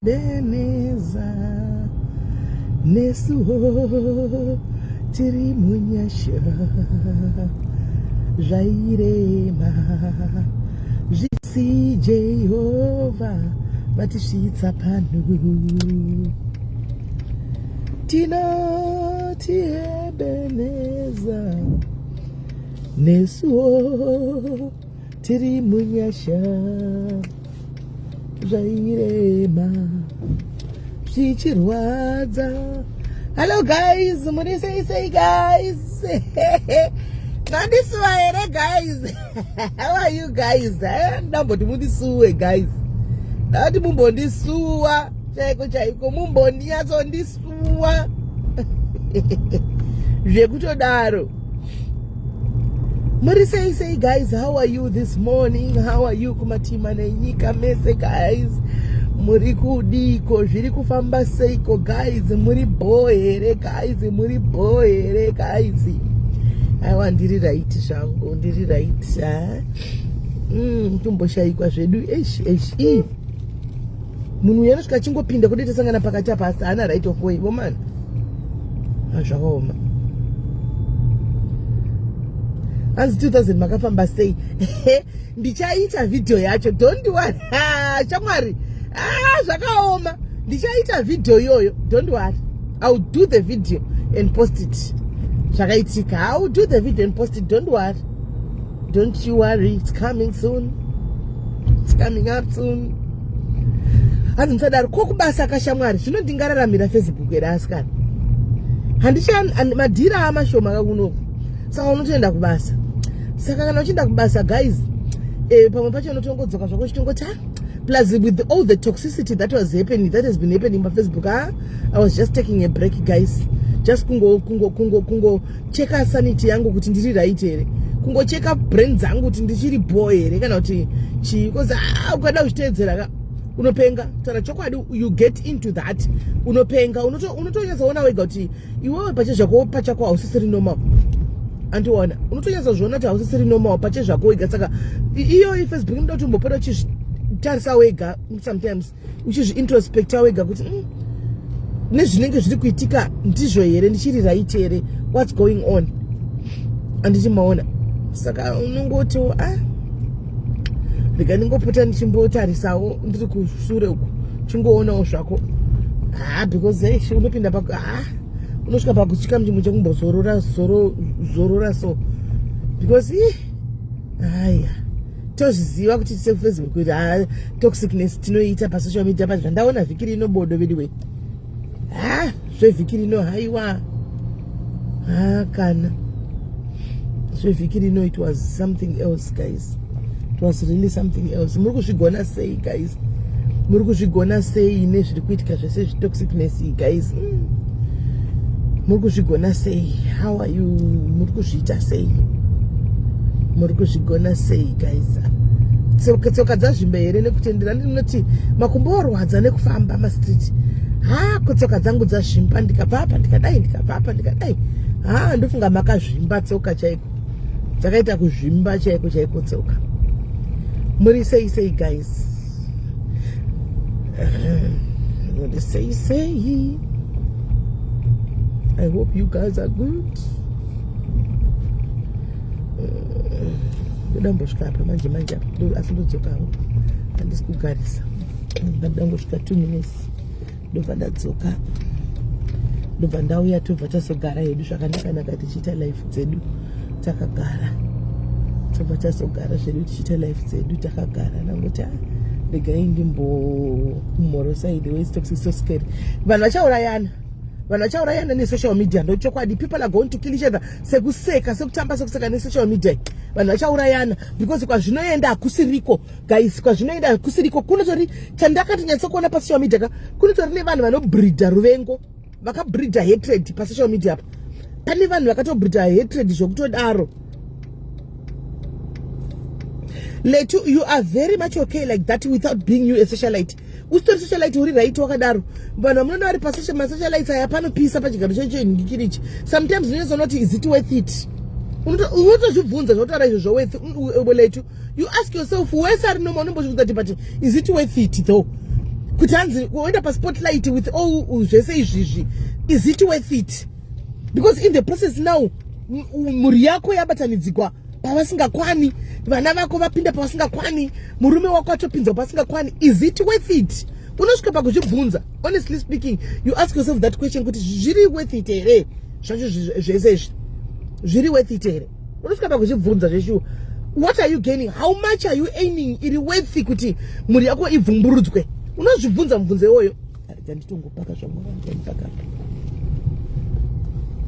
Ebeneza, nesuwo tiri munyasha, zvairema zvisi Jehovha vatisvitsa pano. Tinoti Ebeneza, nesuwo tiri munyasha, zvairema zvichirwadza. Hello guys, muri sei sei guys? Mandisuwa here guys? How are you guys? Eh, ndamboti mundisuwe guys, ndati mumbondisuwa chaiko chaiko, mumbonyatsondisuwa zvekutodaro. Muri sei sei guys? How are you this morning? How are you kumatima nenyika mese guys? Muri kudiko? Zviri kufamba seiko guys? Muri bho here guys? Muri bho here guys? Aiwa, ndiri right zvangu, ndiri right. Tumboshayikwa zvedu. Eish eish, ii munhu uyu anosvika achingopinda kuda tasangana pakati apa, asi haana right of way vomana. Zvakaoma. Hanzi 2000 makafamba sei? Ndichaita vhidhiyo yacho, don't worry shamwari. Ah, zvakaoma. Ndichaita vhidhiyo iyoyo, don't worry. I will do the video and post it. Zvakaitika, I will do the video and post it, don't worry, don't you worry. It's coming soon, it's coming up soon. Hanzi musadaro ko kubasa kashamwari. Zvino ndingararamira Facebook here asikana? Handicha madhira amashoma kakunoku, saka unotoenda kubasa. Saka kana uchienda kubasa guys, pamwe pacho unotongodzoka zvako uchitongoti ah, plus with all the toxicity that was happening, that has been happening paFacebook, ah, I was just taking a break guys, just kungo kungo kungo kungo cheka sanity yangu kuti ndiri right here, kungocheka brain dzangu kuti ndichiri bho here kana kuti chii, because ah, ukada kuchiteedzera ka unopenga. Taura chokwadi, you get into that unopenga. Unotonyatsoona wega kuti iwewe pachezvako pachako hausisiri normal. Andiona, unotonyatsa kuti hausisiri normal pachezvako wega. Saka iyo iFacebook inoda kuti umbopota uchizvitarisa wega sometimes, uchizviintrospecta wega kuti nezvinenge zviri kuitika ndizvo here? Ndichiri right here? What's going on? Anditi maona? Saka unongoti ah, rega ndingopota ndichimbotarisawo ndiri kusure uku, chingoonawo zvako. Ha, because eish, unopinda pa ha, unosvika pakusvika muchimwe chekumbozorora zorora so, because ih, haya, tozviziva kuti seFacebook kuti ha, toxicness tinoita pasocial media. Pa zvandaona vhiki rino bodo vediwe. Ha, zvevhiki rino haiwa, ha, kana zvevhiki rino, it was something else guys, it was really something else. Muri kuzvigona sei guys? Muri kuzvigona sei nezviri kuitika zvese zvitoxicness guys? Muri kuzvigona sei? How are you? Muri kuzviita sei? Muri kuzvigona sei guys? Tsoka dzazvimba here nekutendera? Ndinoti makumbo orwadza nekufamba mastreet. Ha, kutsoka dzangu dzazvimba, ndikabva apa ndikadai, ndikabva apa ndikadai. Ha, ndofunga makazvimba tsoka chaiko, dzakaita kuzvimba chaiko chaiko tsoka. Muri sei sei guys? Muri sei sei? I hope you guys are good. Ndoda mbosvika apa manje manje apa, asi ndodzokawo, handisi kugarisa. Ndada ngosvika 2 minutes, ndobva ndadzoka, ndobva ndauya, tobva tazogara hedu zvakanaka-naka tichiita life dzedu takagara. Tobva tazogara zvedu tichiita life dzedu takagara. Ndangoti ah, regai ndimbokumhorosai. The way it's toxic, so scary. Vanhu vachaurayana, vanhu vachaurayana nesocial media, ndochokwadi. People are going to kill each other sekuseka, sekutamba, sekuseka nesocial media. Vanhu vachaurayana because kwazvinoenda hakusiriko guys, kwazvinoenda hakusiriko. Kunotori chandakati nyatsokuona pasocial media ka, kunotori nevanhu vanobreeda ruvengo, vakabreeda hatred pasocial media apa. Pane vanhu vakatobreeda hatred zvokutodaro. Letu, you are very much okay like that without being you a socialite. Usitori socialite, uri right wakadaro. Vanhu vamunoona vari pamasocialites aya, panopisa pachigaro chechengikirichi. Sometimes unonyatsoona kuti is it worth it? Unotozvibvunza zvotaura izvo zvoworth. Letu, you ask yourself, wese ari normal unombozvibvunza kuti but is it worth it though? Kuti hanzi woenda paspotlight with all zvese izvizvi, is it worth it? Because in the process now mhuri yako yabatanidzikwa pavasingakwani, vana vako vapinda pavasingakwani, murume wako atopinzwa pavasingakwani. Is it worth it? Unosvika pakuzvibvunza. Honestly speaking, you ask yourself that question kuti zviri worth it here zvacho zvese izvi? Zviri worth it here? Unosvika pakuzvibvunza zveshuwa. What are you gaining? How much are you earning iri worth kuti mhuri yako ibvumburudzwe? Unozvibvunza mubvunzo iwoyo. Nditongopaka zvamupakapa.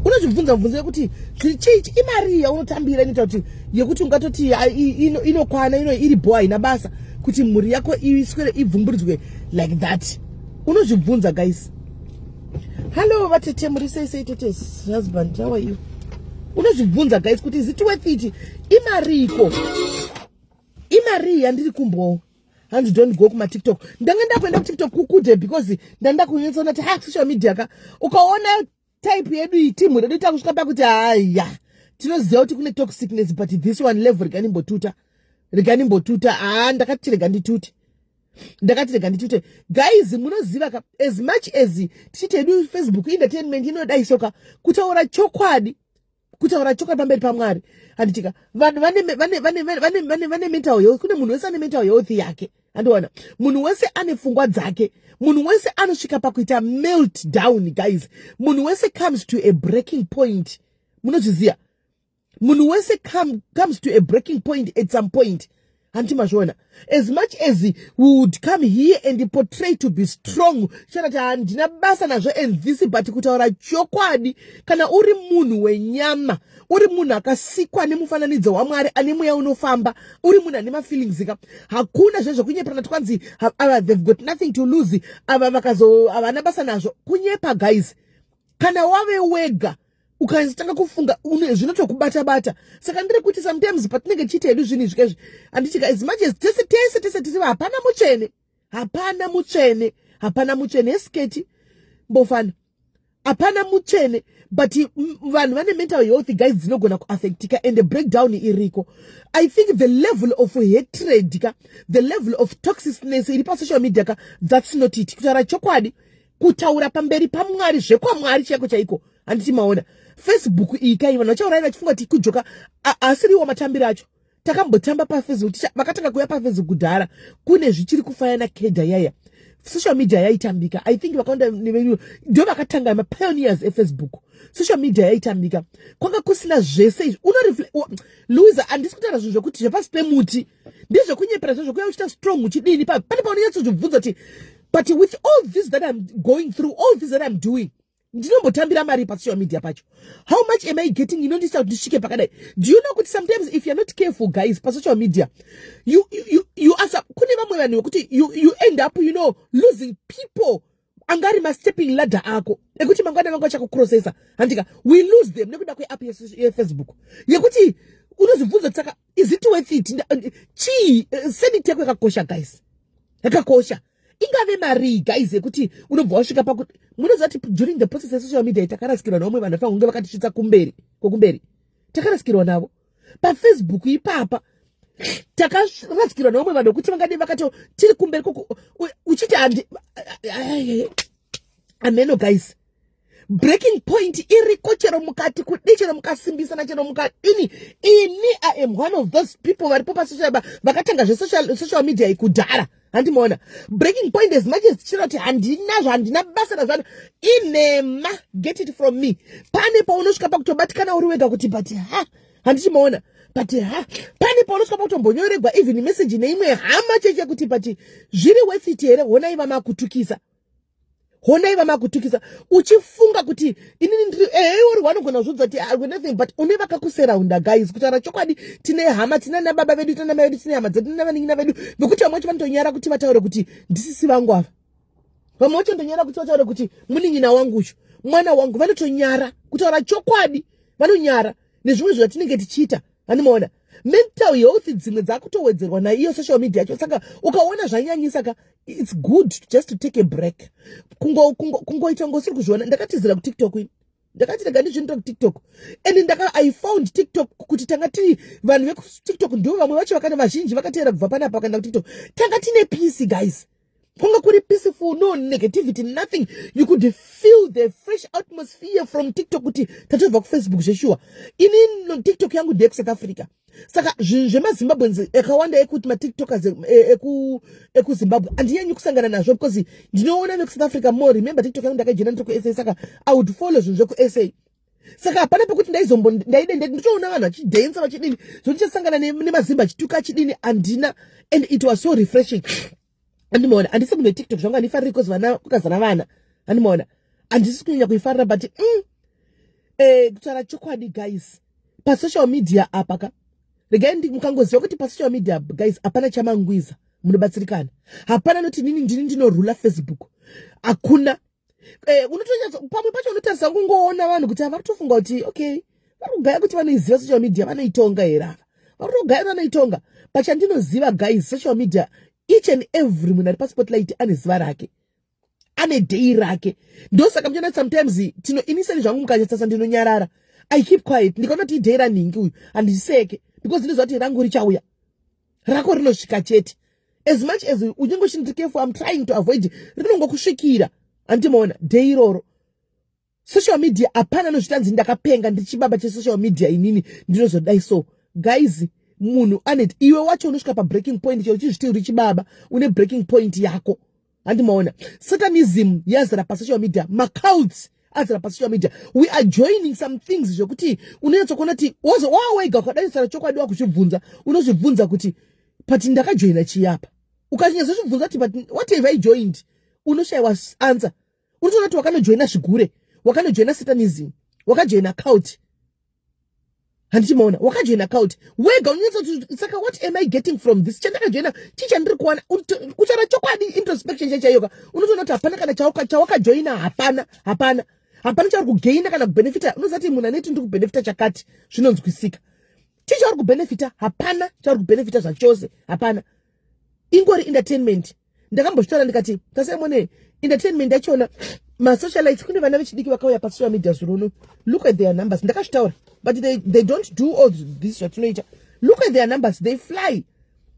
Unozvibvunza mubvunzo yekuti chii, imari yaunotambira inoita kuti yekuti ungatoti inokwana, ino iri bho, haina basa kuti mhuri yako iswere ibvumburudzwe like that? Unozvibvunza, guys. Hallo vatete, muri sei sei? Tete husband, how are you? Unozvibvunza, guys, kuti is it worth it? Imariko, imari yandiri kumbo. Hanzi don't go kumaTikTok. Ndanga ndakuenda kuTikTok kukude because ndanda kunyatsoona kuti ha, social media ka, ukaona type yedu iyi, timu redu takusvika pakuti haya, tinoziva kuti kune toxicness, but this one level reganimbotuta, reganimbotuta. Haa, ndakati rega nditute, ndakati rega nditute. Guys, munoziva ka, as much as tichiti hedu Facebook entertainment inodai soka, kutaura chokwadi, kutaura chokwadi pamberi paMwari, handitika, vanhu vane mental health. Kune munhu wese ane mental health yake, handiona? Munhu wese ane pfungwa dzake. Munhu wese anosvika pakuita melt down, guys. Munhu wese comes to a breaking point. Munozviziva, munhu wese comes to a breaking point at some point, handiti mazviona? As much as we would come here and portray to be strong, chanati handina basa nazvo and this, but kutaura chokwadi, kana uri munhu wenyama, uri munhu akasikwa nemufananidzo waMwari, ane mweya unofamba, uri munhu ane mafeelings ka, hakuna zve zvekunyeperana twanzi ava they've got nothing to lose, ava vakazo havana basa nazvo. Kunyepa, guys. Kana wave wega, ukatanga kufunga, zvinotokubata bata. Saka ndiri kuti sometimes patinenge tichiita hedu zvinhu izvi kaizvi, handitika, as much as tese tese tese tiri, hapana mutsvene, hapana mutsvene, hapana mutsvene esiketi mbofana, hapana mutsvene, but vanhu vane mental health, guys, dzinogona kuaffectika and breakdown iriko. I think the level of hatred ka, the level of toxicness iri pasocial media ka, that's not it. Kutaura chokwadi, kutaura pamberi paMwari, zvekwamwari chaiko chaiko, handiti maona Facebook iyi kai, vanhu vachauraya vachifunga kuti kujoka. Asiriwo matambiro acho takambotamba paFacebook. Vakatanga kuuya paFacebook kudhara, kune zvichiri kufaya nakedha yaya, social media yaitambika. I think vakawanda nevenyu ndo vakatanga, mapioneers eFacebook. Social media yaitambika, kwanga kusina zvese izvi. Louisa, handisi kutaura zvinhu zvokuti zvepasi pemuti, ndezvekunyepera zvo zvokuya uchiita strong uchidini. Pane paunonyatsozvibvunza kuti but with all this that I'm going through, all this that I'm doing, ndinombotambira mari pasocial media pacho? How much am I getting inondiita kuti ndisvike pakadai? Do you know kuti sometimes if you're not careful, guys, pasocial media you asa kune vamwe vanhu vekuti you end up losing people angari mastepping ladder ako ekuti mangwana vanga vachakucrossesa, handika? We lose them nekuda kweapp yeFacebook yekuti unozvibvunza kuti saka is it worth it? Chii? Sanity yako yakakosha, guys, yakakosha. Ingave mari, guys, yekuti unobva wasvika pakuti munoziva kuti during the process yesocial media takarasikirwa navamwe vanhu vafanira kunge vakatisvitsa kumberi kwokumberi. Takarasikirwa navo paFacebook ipapa. Takarasikirwa navamwe vanhu vekuti vangadei vakato tiri kumberi koko uchiti handi ameno. Guys, breaking point iriko chero mukati kudi, chero mukasimbisana, chero mukadini. Ini I am one of those people varipo pasocial vakatanga zvesocial media ikudhara, handimaona? Breaking point, as much as tichira kuti handinazvo, handina basa nazvano, inhema. Get it from me. Pane paunosvika pakutobatikana uri wega kuti but ha, handichimaona? But ha, pane paunosvika pakutombonyoregwa even message neimwe hama cheche kuti but zviri worth it here? Honai vamakutukisa, honai vamakutukisa, uchifunga kuti inini ndiri ehe, uri wanogona kuzvidza kuti I nothing, but une vakakusurrounda. Guys, kutaura chokwadi, tine hama, tina nababa vedu, tina namai vedu, tine hama dzedu, tina vanin'ina vedu vekuti vamwe vacho vanotonyara kuti vataure kuti ndisisi vangu ava. Vamwe vacho ndonyara kuti vataure kuti munin'ina wangu uyu, mwana wangu. Vanotonyara kutaura chokwadi, vanonyara nezvimwe zvatinenge tichiita, handimaona? Mental health dzimwe dzakutowedzerwa naiyo social media yacho. Saka ukaona zvanyanyisa ka, it's good just to take a break, kungoita ngosiri kuzviona. Ndakatizira kuTikTok ini, ndakati rega ndizvinoita kuTikTok, and I found TikTok kuti tanga tiri vanhu vekuTikTok, ndo vamwe vacho vakati vazhinji vakateera kubva panapa vakaenda kuTikTok. Tanga tine peace, guys. Kwanga kuri peaceful, no negativity, nothing. You could feel the fresh atmosphere from TikTok kuti tatobva kuFacebook zveshuwa. Ini TikTok yangu ndeyekuSouth Africa, saka zvinhu zvemaZimbabweans akawanda ekuti matiktokers ekuZimbabwe handinyanyi kusangana nazvo because ndinoona vekuSouth Africa more. Remember, TikTok yangu ndakajoina ndiri kuSA, saka I would follow zvinhu zvekuSA. Saka hapana pekuti ndaizombo ndaide nditoona vanhu vachidhensa, vachidini, zvondichasangana nemaZimba achituka, achidini, handina. And it was so refreshing, andimaona. Handisi munhu weTikTok zvangu, handifariri because vana kukazana vana, andimaona, handisi kunyanya kuifarira. But kutaura chokwadi, guys, pasocial media apa ka, regai mukangoziva kuti pasocial media, guys, hapana chamangwiza munobatsirikana. Hapana noti nini ndini ndinorula Facebook, hakuna. Unotonyatsa pamwe pacho unotarisa kungoona vanhu kuti havari kutofunga kuti okay, vari kugaya kuti vanoiziva social media, vanoitonga here ava? Vari kutogaya vanoitonga. Pachandinoziva, guys, social media, each and every munhu ari paspotlight ane zuva rake, ane day rake. Ndosaka muchiona sometimes tino iniseni zvangu, mukanyatsasa ndinonyarara, I keep quiet. Ndikaona kuti iday ranhingi uyu, handiseke because ndinoziva kuti rangu richauya, rako rinosvika chete. As much as unenge uchindiri careful, I'm trying to avoid, rinongokusvikira, handimaona, day iroro. Social media hapana nozvitanzi ndakapenga, ndichibaba chesocial media inini ndinozodai. So guys, munhu ane iwe wacho unosvika pabreaking point chero uchizviti uri chibaba, une breaking point yako, handimaona. Satanism yazara pasocial media, macults azara pasocial media. We are joining some things zvekuti unonyatsokuona kuti wawega ukadaisara chokwadi wakuzvibvunza, unozvibvunza kuti, "But ndakajoina chii apa?" Ukanyatsozvibvunza kuti, "But what have I joined?" unoshayiwa answer. Unotoona kuti wakanojoina zvigure, wakanojoina satanism, wakajoina cult, handichimaona, wakajoina cult wega. Unonyatsa, saka what am I getting from this chandakajoina? Chii chandiri kuwana? Kutaura chokwadi, introspection chaichaiyoka, unotoona kuti hapana kana chawakajoina, hapana, hapana, hapana chauri kugaina kana kubenefita. Unozati munhu aneti ndiri kubenefita chakati, zvinonzwisika. Chii chauri kubenefita? Hapana chauri kubenefita zvachose, hapana. Ingori entertainment. Ndakambozvitaura ndikati tasaimone entertainment yachona, masocialites, kune vana vechidiki vakauya pasocial media zuruno. Look at their numbers. Ndakazvitaura, but they don't do all this zvatinoita. Look at their numbers, they fly,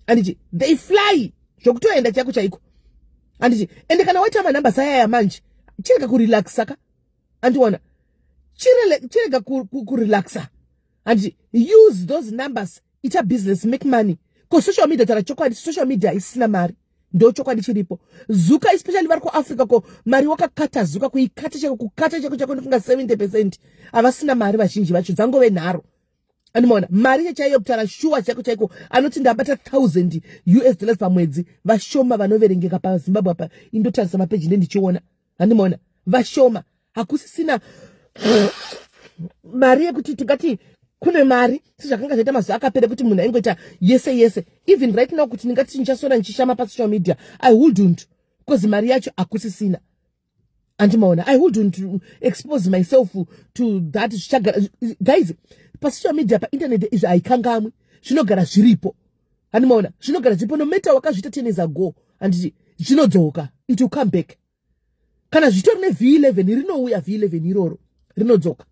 anditi? They fly zvokutoenda chaiko chaiko, anditi? Ende kana waita manumbers ayaya manje, chirega kurelaxa ka, andiona, chirega kurelaxa, anditi? Use those numbers, ita business, make money, because social media, tara chokwadi, social media isina mari, ndo chokwadi chiripo. Zuka, especially vari kuAfrica ko, mari wakakata zuka, kuikata chako, kukata chako chako, ndofunga 70% havasina mari vazhinji vacho, dzangove nharo, andimaona. Mari chaiyo, kutaura shuwa, chaiko chaiko, anoti ndabata US$1000 pamwedzi, vashoma vanoverengeka paZimbabwe apa. Indotarisa mapeji ndendichiona, handimaona, vashoma. Hakusisina mari yekuti tingati kune mari sezvakanga zvaita mazuva akapera, kuti munhu aingoita yese yese. Even right now, kuti ndingati ndichasora ndichishama pasocial media, I wouldn't, because mari yacho hakusisina, andimaona. I wouldn't expose myself to that. Zvichagara, guys, pasocial media, painternet, izvi haikangamwi, zvinogara zviripo, handimaona, zvinogara zviripo. No matter wakazviita 10 years ago, handiti zvinodzoka? It will come back. Kana zvitori neV11, rinouya V11 iroro, rinodzoka.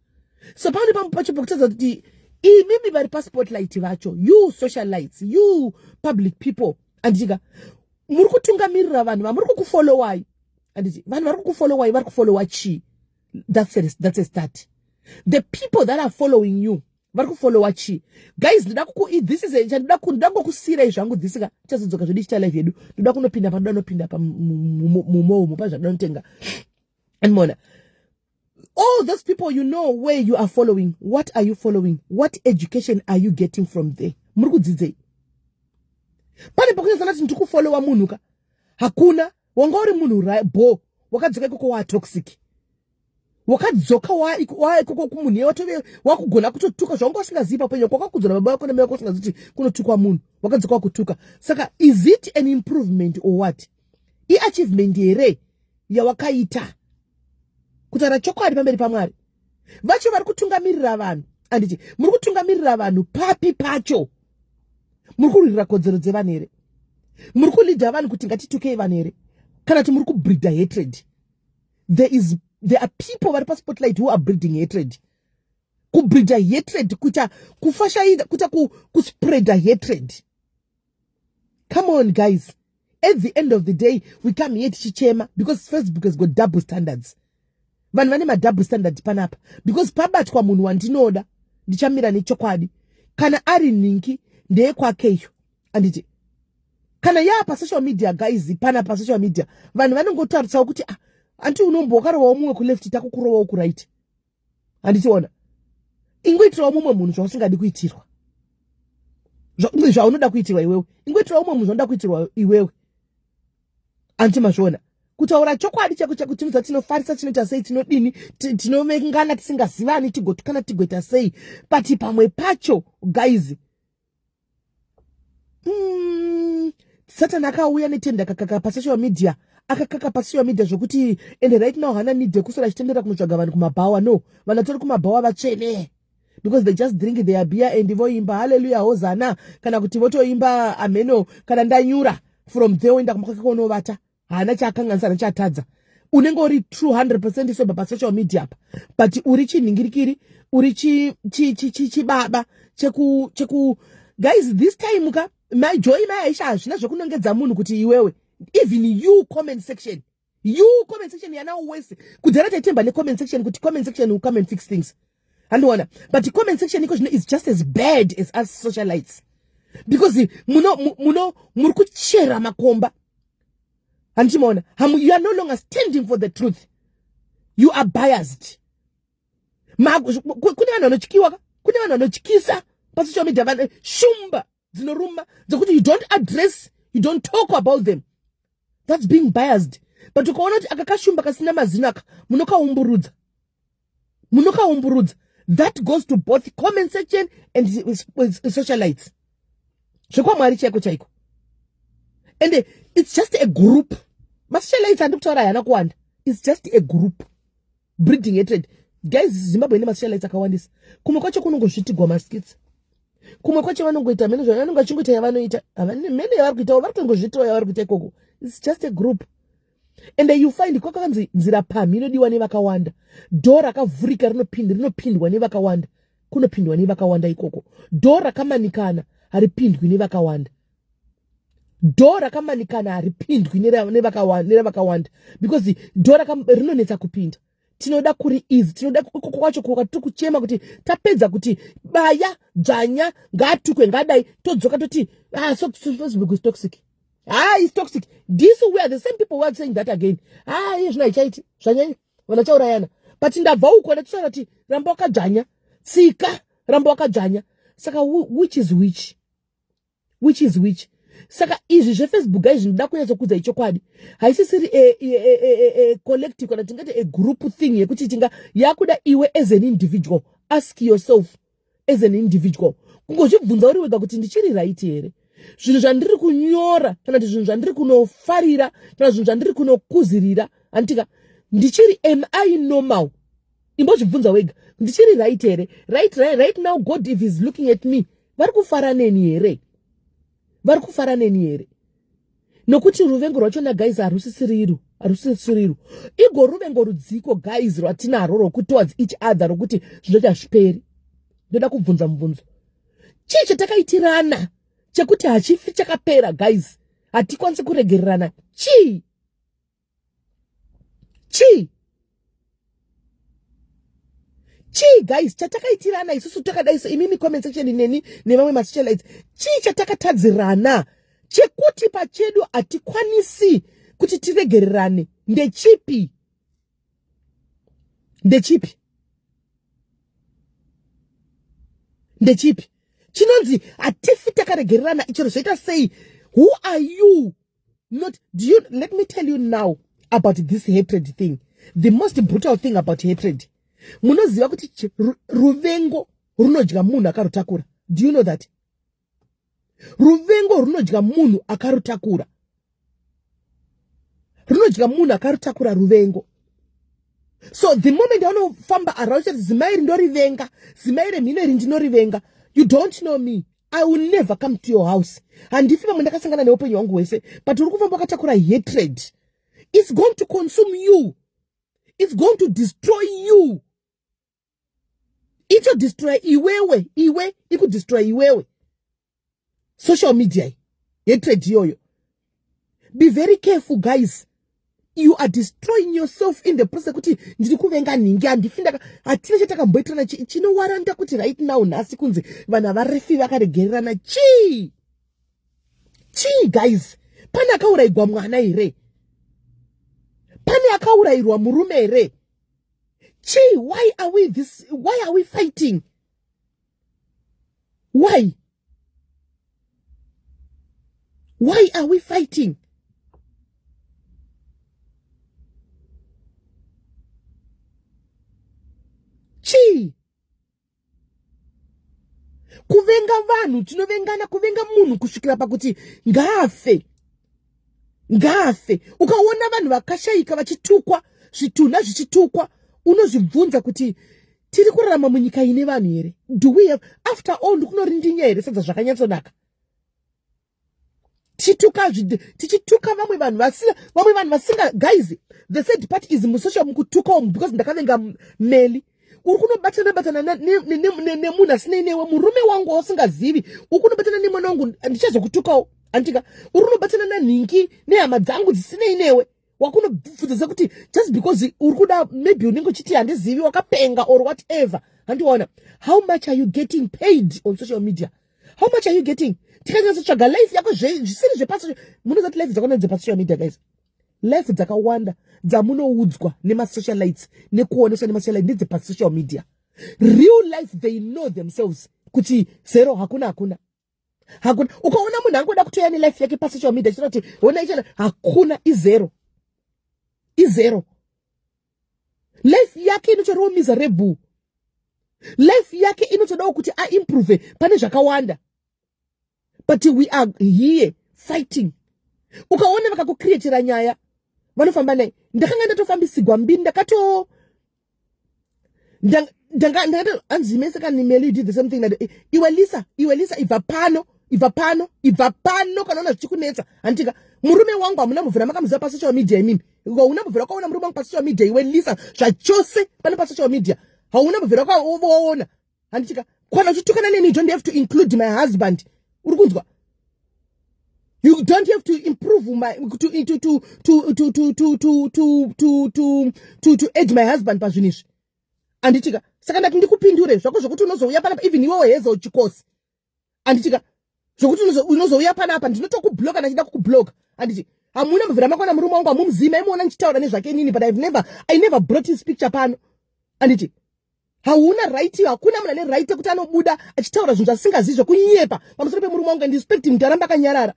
So pane pamwe pacho pekutadza kuti imimi vari paspotlight vacho, you socialites, you public people, handitika, muri kutungamirira vanhu vamuri kukufollowai, handiti? Vanhu vari kukufollowai vari kufollowa chii? That's a start. The people that are following you vari kufollowa chii? Guys, ndoda this is chandoda ngokusiyirai zvangu this ka. Tichazodzoka zvedu ichita live yedu. Ndoda kunopinda panoda nopinda mumomo pazvadoda notenga, andimona. All those people you know where you are following, what are you following? What education are you getting from there? Muri kudzidzei? Pane pakunyatsana kuti ndiri kufollowa munhu ka, hakuna. Wanga uri munhu bo, wakadzoka ikoko watoxic, wakadzoka waikoko kumunhu iye watove wakugona kutotuka zvawanga usingazivi papenyo. Kwakakudzwa nababa vako namai vako usingazivi kuti kunotukwa munhu, wakadzoka wakutuka. Saka is it an improvement or what? Iachievement here yawakaita, kutaura chokwadi pamberi paMwari? Vacho vari kutungamirira vanhu, anditi muri kutungamirira vanhu papi pacho? Muri kurwirira kodzero dzevanhu here? Muri kuleada vanhu kuti ngatitukei vanhu here, kana kuti muri kubreeda hatred? There are people vari paspotlight who are breeding hatred, kubreeda hatred, kuita kufashaida, kuita kuspreada hatred. Come on, guys. At the end of the day, we come here tichichema because Facebook has got double standards. Vanhu vane madouble standard panapa, because pabatwa munhu wandinoda, ndichamira nechokwadi. Kana ari nhingi, ndeyekwakeyo, anditi? Kana yaa pasocial media, guys, pana pasocial media vanhu vanongotarisawo kuti, ah, anti unombo wakarovawo mumwe kuleft, takukurovawo kuright, handitiona? Ingoitirawo mumwe munhu zvausingadi kuitirwa, zvaunoda kuitirwa iwewe. Ingoitirawo mumwe munhu zvaunoda kuitirwa iwewe, anti mazviona? Kutaura chokwadi chako chako, tinoza tinofarisa, tinoita sei, tinodini, tinovengana tisingazivani, tigotukana, tigoita sei, but pamwe pacho, guys, Satani akauya netenda, kakaka pasocial media, akakaka pasocial media zvokuti, and right now hana need yekusora achitendera kunotsvaga vanhu kumabhawa. No, vanhu vatori kumabhawa vatsvene, because they just drink their beer and voimba "Hallelujah, Hosanna", kana kuti votoimba "Ameno kana ndanyura". From there oenda kumba kwake kunovata. Haana chaakanganisa, haana chaatadza. Unenge uri true 100% sober pasocial media apa, but uri chinhingirikiri, uri chibaba cheku. Guys, this time ka, my Joy, mai Aisha, hazvina zvekunongedza munhu kuti iwewe. Even you comment section, you comment section yana wese. Kudhara taitemba necomment section, kuti comment section will come and fix things, handiona? But comment section iko zvino is just as bad as us socialites, because muno muri kuchera makomba, handichimaona? You are no longer standing for the truth, you are biased. Kune vanhu vanotyiwa ka, kune vanhu vanotyisa pasocial media, vanhu shumba dzinoruma dzekuti you don't address, you don't talk about them. That's being biased. But ukaona kuti aka kashumba kasina mazino aka, munokaumburudza, munokaumburudza. That goes to both comment section and socialites. Zvekwamwari chaiko chaiko. And it's just a group. Masocialites handi kutaura hayana kuwanda. It's just a group breeding hatred. Guys, Zimbabwe ine masocialites akawandisa. Kumwe kwacho kunongozvitigwa maskits, kumwe kwacho vanongoita mene zvavanonge vachingoita yavanoita. Mene yavari kuitawo, vari kutongozviitawo yavari kuita ikoko. It's just a group. And you find kwakakanzi nzira pamhi inodiwa nevakawanda, dhoo rakavhurika rinopindwa nevakawanda, kunopindwa nevakawanda ikoko. Dhoo rakamanikana haripindwi nevakawanda. Dhoo rakamanikana haripindwi nevakawanda, because dhoo rinonetsa kupinda. Tinoda kuri easy, tinoda ikoko kwacho kwatiri kuchema kuti tapedza kuti baya, dzvanya, ngatukwe, ngadai, todzoka toti, "Ah, so Facebook is toxic." Ah, is toxic. This, we are the same people who are saying that again. Ah, iye zvino haichaiti, zvanyanya, vanhu vachaurayana. But ndabva uko ndatotaura kuti ramba wakadzvanya, tsika, ramba wakadzvanya. Saka which is which? Which is which? Saka izvi zveFacebook izvi, ndinoda kunyatsokudza ichokwadi, haisisiri a collective kana tingati a group thing yekuti tinga yakuda. Iwe as an individual, ask yourself as an individual, kungozvibvunza uri wega kuti ndichiri right here? Zvinhu zvandiri kunyora, kana kuti zvinhu zvandiri kunofarira, kana zvinhu zvandiri kunokuzirira, handitika ndichiri, am I normal? Imbozvibvunza wega, ndichiri right here? Right now, God, if is looking at me, vari kufara neni here? Vari kufara neni here? Nokuti ruvengo rwachona, guys, harusisiriru, harusisiriru. Igo ruvengo rudziko, guys, rwatinarwo rwokutowards each other, rokuti zvinoti hazviperi? Ndoda kubvunza mubvunzo: chii chatakaitirana chekuti hachifi chakapera, guys? Hatikwanisi kuregererana. Chii? Chii? Chii, guys, chatakaitirana isusu takadai so, imimi comment section, neni nevamwe masocialites? Chii chatakatadzirana chekuti pachedu hatikwanisi kuti tiregererane? Ndechipi? Ndechipi? Ndechipi chinonzi hatifi takaregererana, chero zvoita sei? Who are you not? Do you, let me tell you now about this hatred thing. The most brutal thing about hatred, munoziva kuti ruvengo runodya munhu akarutakura? Do you know that ruvengo runodya munhu akarutakura? Runodya munhu akarutakura ruvengo. So the moment yaunofamba around chati, "Zimai iri ndorivenga, zimai remhino iri ndinorivenga," you don't know me. I will never come to your house. Handifi pamwe ndakasangana neupenyu hwangu hwese. But uri kufamba wakatakura hatred. It's going to consume you, it's going to destroy you. Itodestroy iwewe, iwe ikudestroy iwewe. Social media hatred iyoyo. Be very careful guys, you are destroying yourself in the process. Kuti ndiri kuvenga nhingi, handifi ndaka, hatina chatakamboitirana chinowaranda kuti right now nhasi kunzi vanhu havarefi vakaregererana. Chii chii guys? Pane akaurayigwa mwana here? Pane akaurayirwa murume here? Chii? Why are we this? Why are we fighting? Why are we fighting? Chii? Kuvenga vanhu, tinovengana, kuvenga munhu kusvikira pakuti ngaafe, ngaafe. Ukaona vanhu vakashayika vachitukwa, zvitunha zvichitukwa, unozvibvunza kuti tiri kurarama munyika ine vanhu here? Do we have, after all, ndikunorindinya here sadza zvakanyatsonaka? Tichituka, tichituka vamwe vanhu vasina, vamwe vanhu vasinga. Guys, the sad part is musocial mukutuka umu, because ndakavenga Meli, uri kunobatana batana nemunhu asinei newe, murume wangu wausingazivi, uri kunobatana nemwana wangu, ndichazokutukawo andika. Uri kunobatana nanhingi nehama dzangu dzisinei newe, wakunobvunza sekuti just because uri kuda, maybe unenge uchiti handizivi, wakapenga or whatever. Handiona, how much are you getting paid on social media? How much are you getting? Tikanyatsotsvaga life yako zvisiri zvepasi, munozati life dzakawanda dzepasocial media, guys, life dzakawanda dzamunoudzwa nemasocialites nekuoneswa nemasocialite ndedzepasocial media. Real life, they know themselves kuti zero, hakuna, hakuna, hakuna. Ukaona munhu angoda kutoya nelife yake pasocial media achitaura kuti ona ichana, hakuna, izero, izero. Life yake inotoriwo miserable, life yake inotodawo kuti aimprove pane zvakawanda, but we are here fighting. Ukaona vakakucreatira nyaya, vanofamba naye. Ndakanga ndatofambisigwa mbiri, ndakato ndanga hanzi mese kani Meli did the same thing that iwe Lisa, iwe Lisa, ibva pano, ibva pano, ibva pano kana una zvichikunetsa. Handitika murume wangu hamuna mubvira makamuziva pasocial media imimi. Hauna mubvira wakaona murume wangu pasocial media, iwe Lisa, zvachose. Pano pasocial media hauna mubvira wakaona. Handitika kwana uchitukana neni, you don't have to include my husband. Uri kunzwa? You don't have to improve my to to to to to to to to to to to to to add my husband pazvinhu izvi. Anditika saka ndati ndikupindure zvako zvokuti unozouya panapa, even iwewo Hezo Chikosi. Anditika zvokuti unozouya panapa, ndinotokubloka ndachida kukubloka. Anditi hamuna mubvira makwana murume wangu, hamumuzima imuona ndichitaura nezvake inini, but I never brought his picture pano. Anditi hauna right, hakuna munhu ane right yekuti anobuda achitaura zvinhu zvasingazivi zvekunyepa pamusoro pemurume wangu and expect him kuti arambe akanyarara.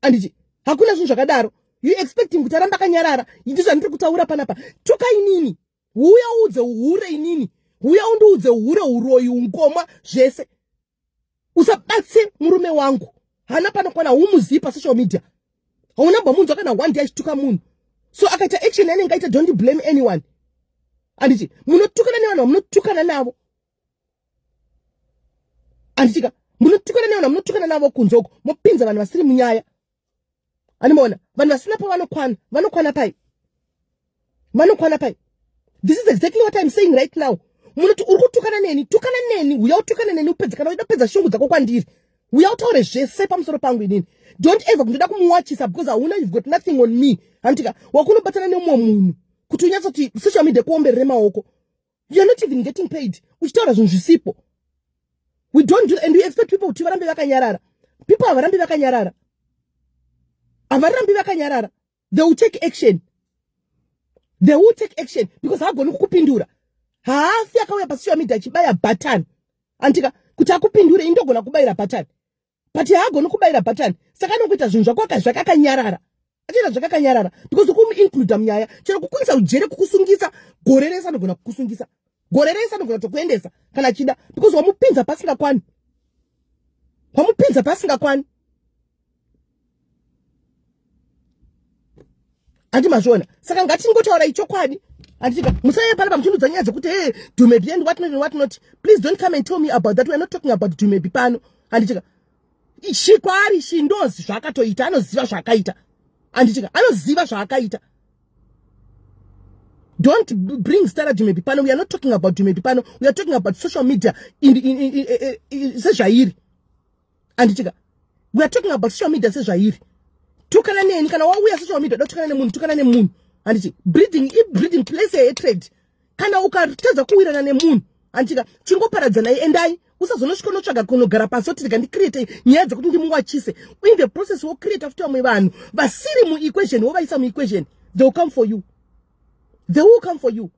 Anditi hakuna zvinhu zvakadaro. You expect him kuti arambe akanyarara? Ndizvo zvandiri kutaura panapa. Tuka inini, huya uudze uhure inini, huya undiudze uhure, uroyi, ungoma, zvese. Usabatse murume wangu, hana panokwana, humuzivi pasocial media, hauna mbomunzwa kana one day achituka munhu. So akaita action yanenge aita, don't blame anyone. Anditi munotukana nevanhu vamunotukana navo? Anditika munotukana nevanhu vamunotukana navo kunze uko, mopinza vanhu vasiri munyaya. Animaona vanhu vasina pavanokwana, vanokwana pai? Vanokwana pai? This is exactly what I'm saying right now. Munoti uri kutukana neni, tukana neni, uya utukane neni upedze. Kana uchida kupedza shungu dzako kwandiri, uya utaure zvese pamusoro pangu inini. Don't ever kundoda kumuwachisa because hauna, you've got nothing on me. Handitika wakunobatana nemumwe munhu kuti unyatsoti social media kuomberere maoko. You're not even getting paid, uchitaura zvinhu zvisipo. We don't do, and we expect people kuti varambe vakanyarara. People havarambi vakanyarara, havarambi vakanyarara. They will take action, they will take action, because haagoni kukupindura. Haafi akauya pasocial media achibaya button. Antika kuti akupindure, indogona kubayira button, but haagoni kubayira button. Saka anokuita zvinhu zvako zvakakanyarara, achiita zvakakanyarara, because kumuincluda munyaya, chero kukuisa ujere, kukusungisa gore rese, anogona kukusungisa gore rese, anogona kutokuendesa kana achida, because wamupinza pasingakwani, wamupinza pasingakwane. Handi mazviona? Saka ngatingotaurai chokwadi. Handitika musaiye panapa muchindudza nyaya dzekuti hey, Dumebi and what not and what not. Please don't come and tell me about that. We are not talking about Dumebi pano. Handitika shi kwaari shindozi zvaakatoita, anoziva zvaakaita. Handitika anoziva zvaakaita. Don't bring stara Dumebi pano. We are not talking about Dumebi pano. We are talking about social media sezvairi. Handitika we are talking about social media sezvairi. Tukana neni kana wauya social media, dotukana nemunhu, tukana nemunhu, handiti? Breeding ibreeding place yehatred. Kana ukatadza kuwirana nemunhu, handitika, chingoparadzanai, endai. Usazonosvika unotsvaga kunogara pasi oti rega ndicreate nyaya dzekuti ndimuwachise. In the process wocreata futi vamwe vanhu vasiri muequation, wovaisa muequation. They will come for you, they will come for you,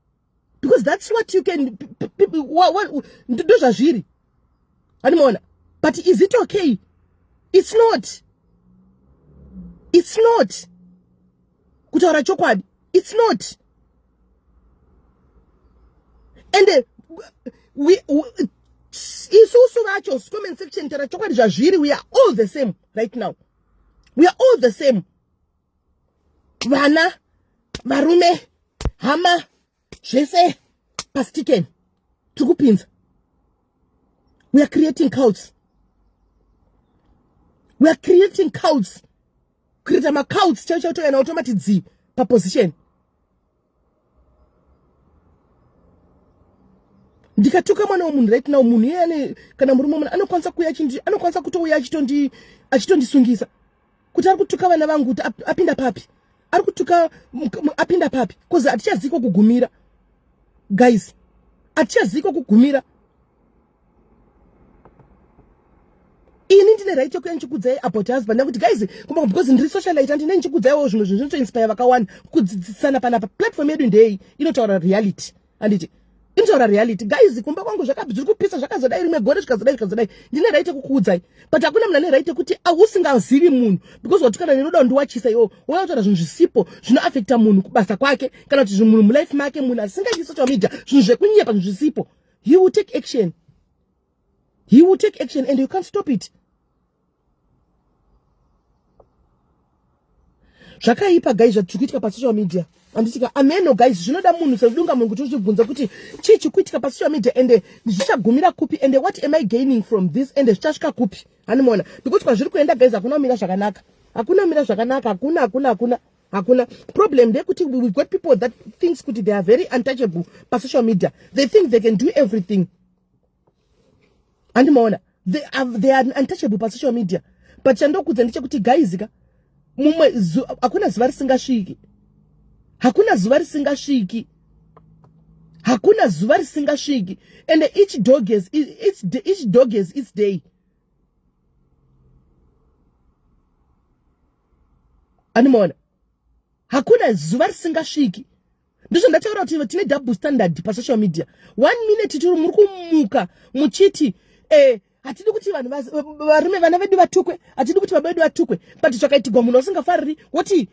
because that's what you can, ndozvazviri, handimaona? But is it okay? It's not, it's not. Kutaura chokwadi, it's not. And we isusu vacho, comment section, taura chokwadi zvazviri, we are all the same right now. We are all the same. Vana, varume, hama, zvese pasitiken tiri kupinza. We are creating cults, we are creating cults. Kuita macults chaicho chaicho, toyana automati dzi paposition. Ndikatuka mwana wemunhu right now, munhu iye ane kana murume, munhu anokwanisa kuuya, anokwanisa kutouya achitondisungisa kuti ari kutuka vana vangu, kuti apinda papi, ari kutuka apinda papi? Because hatichaziko kugumira, guys, hatichaziko kugumira. Ini ndine right yekuya ndichikudzai about husband, nekuti guys, kumba, because ndiri socialite, andine ndichikudzaiwo zvimwe zvinhu zvinotoinspire vakawanda kudzidzisana panapa. Platform yedu ndei inotaura reality, handiti? Inotaura reality, guys. Kumba kwangu zviri kupisa, zvakazodai rimwe gore, zvikazodai, zvikazodai. Ndine right yekukuudzai, but hakuna munhu ane right yekuti usingazivi munhu, because watukana nenoda kundiwachisa iwo, wouya kutaura zvinhu zvisipo zvinoafecta munhu kubasa kwake, kana kuti munhu mulife make, munhu asingaiti social media, zvinhu zvekunyepa, zvinhu zvisipo. He will take action, he will take action, and you can't stop it. Zvakaipa, guys, zvatiri kuitika pasocial media, handitika? Ameno, guys, zvinoda munhu sedunga munhu kuti uchibvunza kuti chii chikuitika pasocial media, ende zvichagumira kupi, ende what am I gaining from this, ende zvichasvika kupi, handimaona? Because kwazviri kuenda, guys, hakuna kumira zvakanaka, hakuna kumira zvakanaka, hakuna, hakuna, hakuna, hakuna. Problem ndeyekuti we've got people that thinks kuti they are very untouchable pasocial media. They think they can do everything, handimaona? They are untouchable pasocial media. But chandokudza ndechekuti, guys ka, mumwe hakuna zuva risingasviki, hakuna zuva risingasviki, hakuna zuva risingasviki. And each dog has its day, animaona? Hakuna zuva risingasviki. Ndizvo ndataura kuti tine double standard pasocial media. One minute tiri muri kumuka muchiti hatidi kuti vanhu varume, vana vedu vatukwe, hatidi kuti baba vedu vatukwe, but zvakaitigwa munhu wasingafariri, woti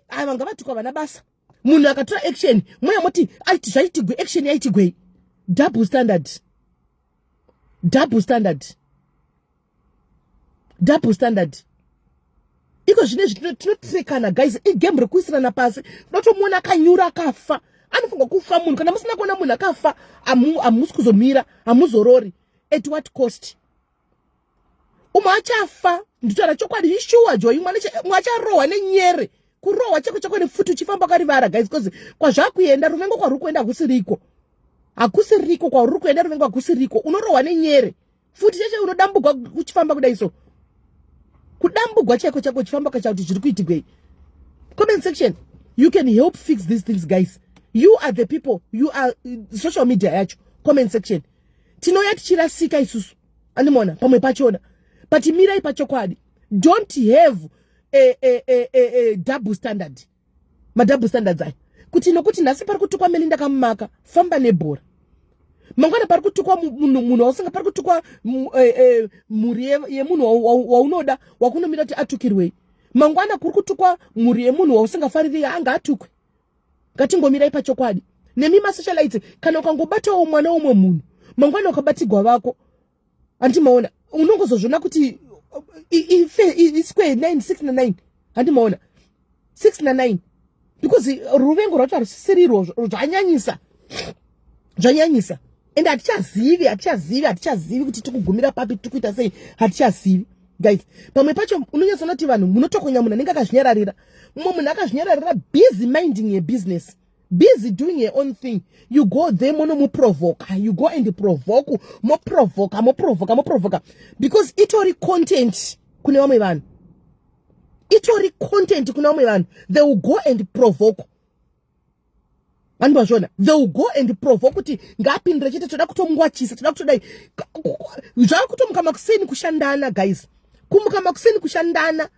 ava ngavatukwa vana basa. Munhu akatora action, moya moti aiti zvaitigwe, action yaitigwei? Double standard, double standard, double standard. Iko zvinezvi tinotrekana, guys, igame rekuisirana pasi. Unotomuona akanyura, akafa, anofunga kufa munhu. Kana musina kuona munhu akafa, hamusi kuzomira, hamuzorori. At what cost? Umwe achafa, nditaura chokwadi, ishuwa joy. Umwe acharohwa nenyere, kurohwa chako chako nepfuti uchifamba wakarivara, guys, because kwazvakuenda ruvengo, kwaruri kuenda hakusiriko, hakusiriko kwaruri kuenda ruvengo, hakusiriko. Unorohwa nenyere, futi cheche unodambugwa uchifamba kudai so, kudambugwa chaiko chako uchifamba kacha kuti zviri kuitigwei. Comment section, you can help fix these things, guys. You are the people, you are social media yacho. Comment section, tinouya tichirasika isusu, andimona pamwe pachona, but mirai pachokwadi. Don't have a double standard, madouble standards aya, kuti nokuti nhasi pari kutukwa Melinda Kamumaka, famba nebhora. Mangwana pari kutukwa munhu wausinga, pari kutukwa mhuri yemunhu waunoda, wakunomira kuti atukirwei. Mangwana kuri kutukwa mhuri yemunhu wausingafariri, anga atukwe. Ngatingomirai pachokwadi. Nemi masocialite, kana ukangobatawo mwana womwe munhu, mangwana ukabatigwa vako, handimaona? Unongozozviona kuti isquare 9 6 na9, handimaona? 6 na9, because ruvengo rwacho harusisirirwo, zvanyanyisa, zvanyanyisa. Ende hatichazivi, hatichazivi, hatichazivi kuti tikugumira papi, tiri kuita sei, hatichazivi, guys. Pamwe pacho unonyatsoona kuti vanhu munotokonya munhu anenge akazvinyararira, mumwe munhu akazvinyararira, busy minding yebusiness, busy doing your own thing. You go there, monomuprovoka, you go and provoke, moprovoka, moprovoka, moprovoka, because itori content kune vamwe vanhu. Itori content kuna vamwe vanhu. They will go and provoke. Vanhu vazviona, they will go and provoke kuti ngaapindire chete, toda kutomungwachisa, toda kutodai. Zvava kutomuka makuseni kushandana guys, kumuka makuseni kushandana,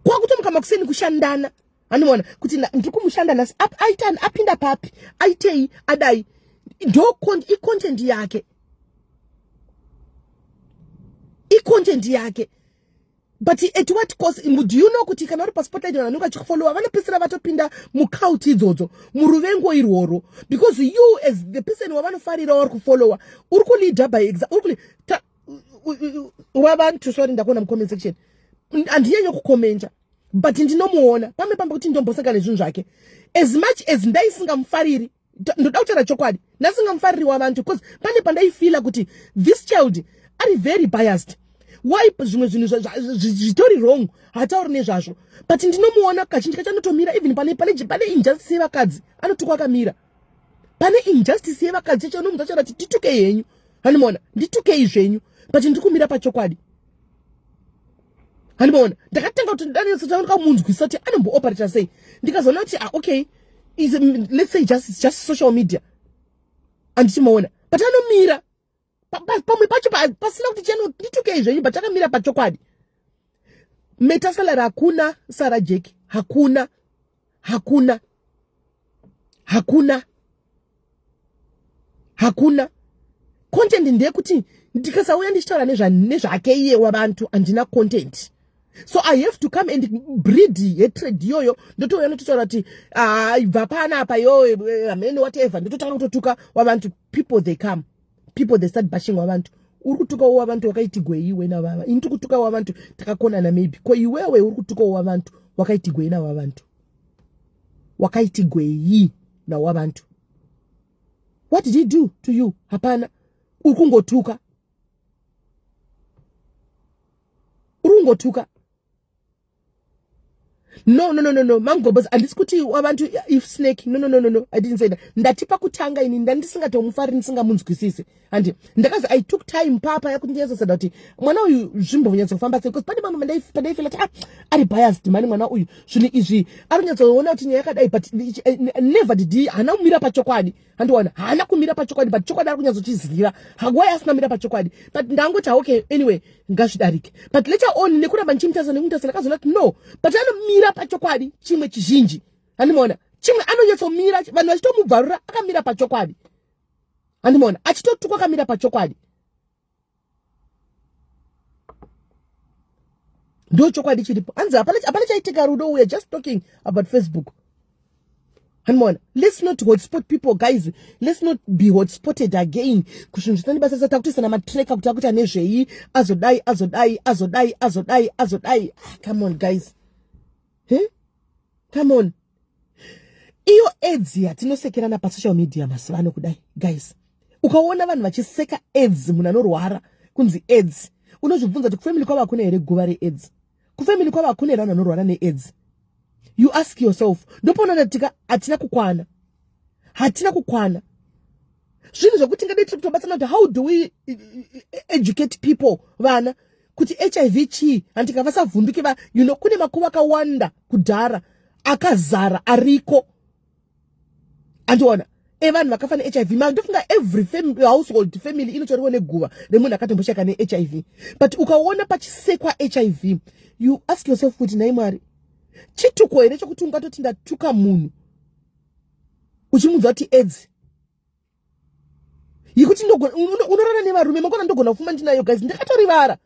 kwakutomuka makuseni kushandana. Anoona kuti ndiri kumushanda nhasi, aitani, apinda papi, aitei, adai. Ndo icontent yake, icontent yake. But at what cost? Do you know kuti kana uri paspotlight, vanhu vanenge vachikufollowa vanopedzisira vatopinda mucult idzodzo, muruvengo irworwo, because you as the person wavanofarira, wari kufollowa, uri kuleader by uri wavantu. Sorry, ndakuona mucomment section. Handinyanyo kukomenta, but ndinomuona pamwe pamba kuti ndombosangana nezvinhu zvake. As much as ndaisingamufariri, ndoda kutaura chokwadi, ndasingamufariri wavantu, because pane pandaifila kuti this child ari very biased. Why zvimwe zvinhu zvitori wrong hatauri nezvazvo? But ndinomuona kazhinji kacho anotomira, even pane injustice yevakadzi, anotukwa akamira. Pane injustice yevakadzi chacho, unomunza chaura kuti titukei henyu, handimaona, nditukei zvenyu, but ndiri kumira pachokwadi, handimaona. Ndakatanga kuti ndakamunzwisa kuti anombooperata sei. Ndikazoona kuti ah, okay, is, let's say just social media, handichimaona, but anomira pamwe pacho pasina kuti cheno nditukei zvenyu, but akamira pachokwadi. Metasalary hakuna, Sara Jack hakuna, hakuna, hakuna, hakuna content. Ndeyekuti ndikasauya ndichitaura nezvake iye wavantu, handina content. So I have to come and breed hatred iyoyo. Ndotouya ndototaura kuti ibva panapa yo, hamene, whatever. Ndototanga kutotuka wavantu. People they come, people they start bashing wavantu. Uri kutukawo wavantu wakaitigwei iwe navava? Ini tiri kutukawo wavantu takakonana maybe. Ko iwewe uri kutukawo wavantu wakaitigwei navavantu? Wakaitigwei nawavantu? What did he do to you? Hapana. Uri kungotuka, uri kungotuka. No, no, no, no, no, mangobos, handisi kuti wavantu if snake. No, no, no, no, no, I didn't say that. Ndati pakutanga ini ndandisingatomufariri, ndisingamunzwisisi. Handi ndakazi I took time papa yakuti ndinyatsosada kuti mwana uyu zvimbonyatsofamba sei, because pane mamwe pandaifela kuti ah, ari biased mani mwana uyu, zvinhu izvi ari kunyatsoona kuti nyaya yakadai, but never did he, haana kumira pachokwadi. Handiwana, haana kumira pachokwadi, but chokwadi ari kunyatsochiziva. Why asina kumira pachokwadi? But ndangoti okay, anyway, ngazvidarike. But later on, nekuramba ndichimutarisa nekumutarisa, ndakazoona kuti no, but anomira pachokwadi chimwe chizhinji. Handimaona, chimwe anonyatsomira, vanhu vachitomubvarura, akamira pachokwadi. Handimaona, achitotukwa akamira pachokwadi. Ndo chokwadi chiripo. Hanzi hapana chaitika, Rudo. We are just talking about Facebook. Handimaona, let's not hotspot people, guys. Let's not be hotspotted again kuzvinhu zvisina nebasa. Sata kutoisana matreka kuti akuita nezvei, azodai, azodai, azodai, azodai, azodai. Ah, come on guys, he, come on. Iyo AIDS yatinosekerana pasocial media mazuva ano kudai, guys, ukaona vanhu vachiseka AIDS, munhu anorwara kunzi AIDS, unozvibvunza kuti kufamily kwavo hakuna here guva reAIDS? Kufamily kwavo hakuna here vanhu vanorwara neAIDS? You ask yourself. Ndopaona tika hatina kukwana, hatina kukwana. Zvinhu zvokuti ngadai tiri kutobatsana kuti how do we educate people, vana, kuti HIV chii, handika vasavhunduke va kune makuva akawanda kudhara akazara ariko, andiona, evanhu vakafa neHIV. Ndofunga every household, family inotoriwo neguva remunhu akatomboshaka neHIV. But ukaona pachisekwa HIV, you ask yourself kuti nhai Mwari, chituko here chokuti ungatoti ndatuka munhu uchimudza kuti AIDS, yekuti unorara nevarume mangwana ndogona kufuma ndinayo? Guys, ndakatorivara.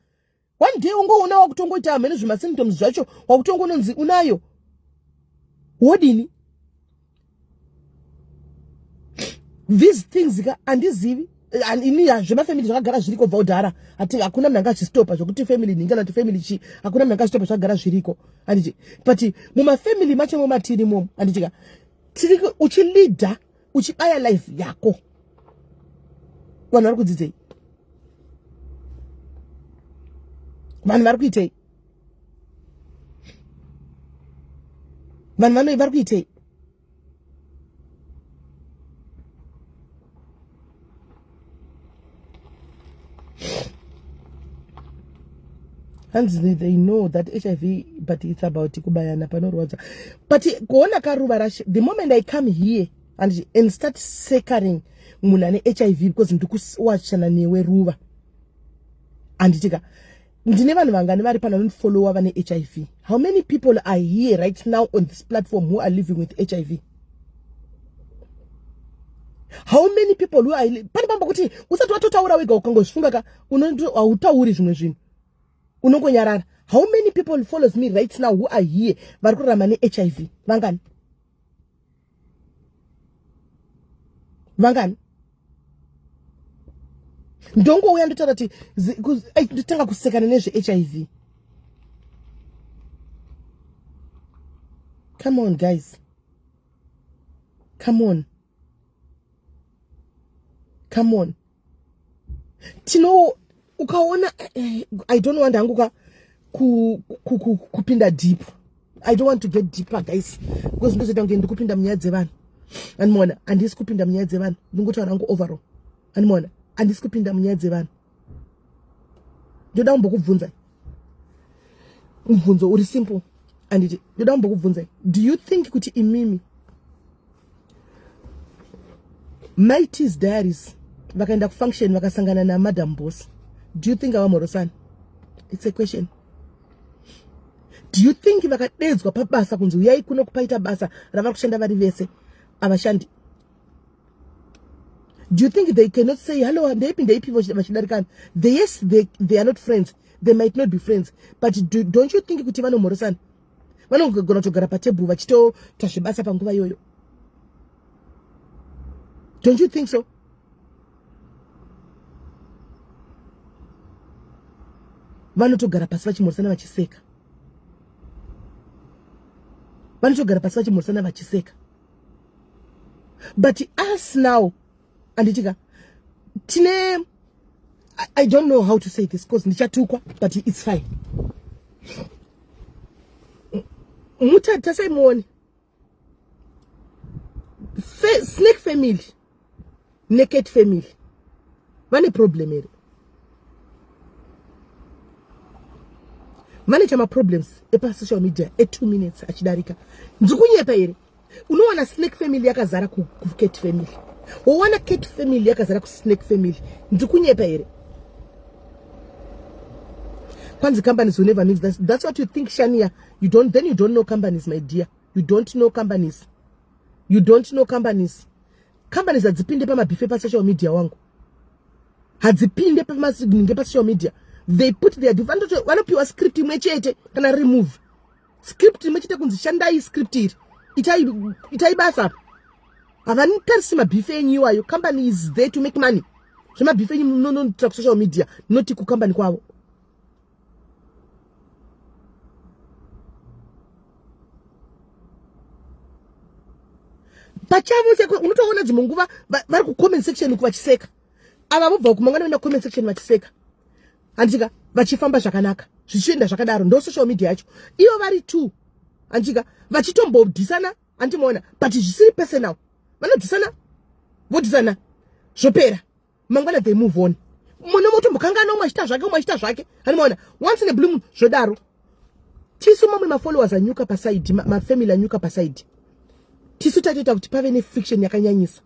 One day ungoona wakutongoita hamene zvimasymptoms zvacho, wakutongononzi unayo, wodini? These things ka, handizivi ini. Zvemafamily zvakagara zviriko bva kudhara. Hakuna munhu anga achistopa zvokuti family nhingi kana kuti family chi, hakuna munhu anga achistopa, zvakagara zviriko, handiti? But mumafamily macho momatiri momo, handitika, tiri uchileada, uchibaya life yako, vanhu vari kudzidzei? Vanhu vari kuitei? Vanhu vanoi vari kuitei? Hanzi they know that HIV, but it's about kubayana panorwadza. But kuona karuva rashe, the moment I come here and start sekaring munhu ane HIV because ndikuwachana newe ruva. Handitika ndine vanhu vangani vari pano vanondifollowa vane HIV? How many people are here right now on this platform who are living with HIV? How many people who are pane pamba kuti usati watotaura wega ukangozvifunga ka hautauri zvimwe zvinhu unongonyarara. How many people follows me right now who are here vari kurarama neHIV? Vangani? Vangani? Ndongouya ndotaura kuti ndotanga kusekana nezveHIV. Come on guys, come on, come on. Tino ukaona I don't want hangu ka kupinda deep. I don't want to get deeper guys because ndozoita kunge ndikupinda munyaya dzevanhu. Andimuona handisi kupinda munyaya dzevanhu, ndingotaura hangu overall. Andimuona handisi kupinda munyaya dzevanhu. Ndoda kumbokubvunzai mubvunzo uri simple. Anditi ndoda kumbokubvunzai, do you think kuti imimi Mighty's Diaries vakaenda kufunction vakasangana naMadam Boss, do you think avamhorosana? It's a question. Do you think vakadedzwa pabasa kunzi uyai kuno kupaita basa ravari kushanda vari vese avashandi, do you think they cannot say hello, ndeipi ndeipi vachidarikana? Yes, they are not friends, they might not be friends, but don't you think kuti vanomhorosana? Vanogona kutogara patebhuru vachitoita zvebasa panguva iyoyo. Don't you think so? Vanotogara pasi vachimhoresana vachiseka. Vanotogara pasi vachimhoresana vachiseka. But us now, anditika tine, I don't know how to say this because ndichatukwa, but it's fine. Mutatasai muone Snake family necat family vane problem here? Vane chamaproblems epasocial media e2 minutes achidarika. Ndikunyepa here? Unowana Snake family yakazara kucat family, wowana cat family yakazara kusnake family. Ndikunyepa here? Kwanzi companies will never mix. That's what you think, Shania. You don't, then you don't know companies, my dear. You don't know companies. You don't know companies. Companies hadzipinde pamabhife pasocial media wangu. Hadzipinde pamasinge pasocial media. They put their vanopiwa script imwe chete kana remove script imwe chete kunzi shandai script iri, itai basa apa. Havanitarisi mabhife enyu iwayo. Company is there to make money. Zvemabhife enyu munonoitira kusocial media, noti kucompany kwavo. Pachavo chako unotoona dzimwe nguva vari kucomment section uku vachiseka, ava vobva kumangwana venda comment section vachiseka, handika? Vachifamba zvakanaka, zvichienda zvakadaro. Ndo social media yacho ivo vari two, handika? Vachitombodhisana, handimaona, but zvisiri personal. Vanodhisana, vodhisana, zvopera. Mangwana they move on. Mune motombokangana, umwe achiita zvake, umwe achiita zvake, handimaona? Once in a blue moon zvodaro. Tisu mamwe mafollowers anyuka pasaidi, mafamily anyuka pasaidi, tisu tatoita kuti pave nefriction yakanyanyisa.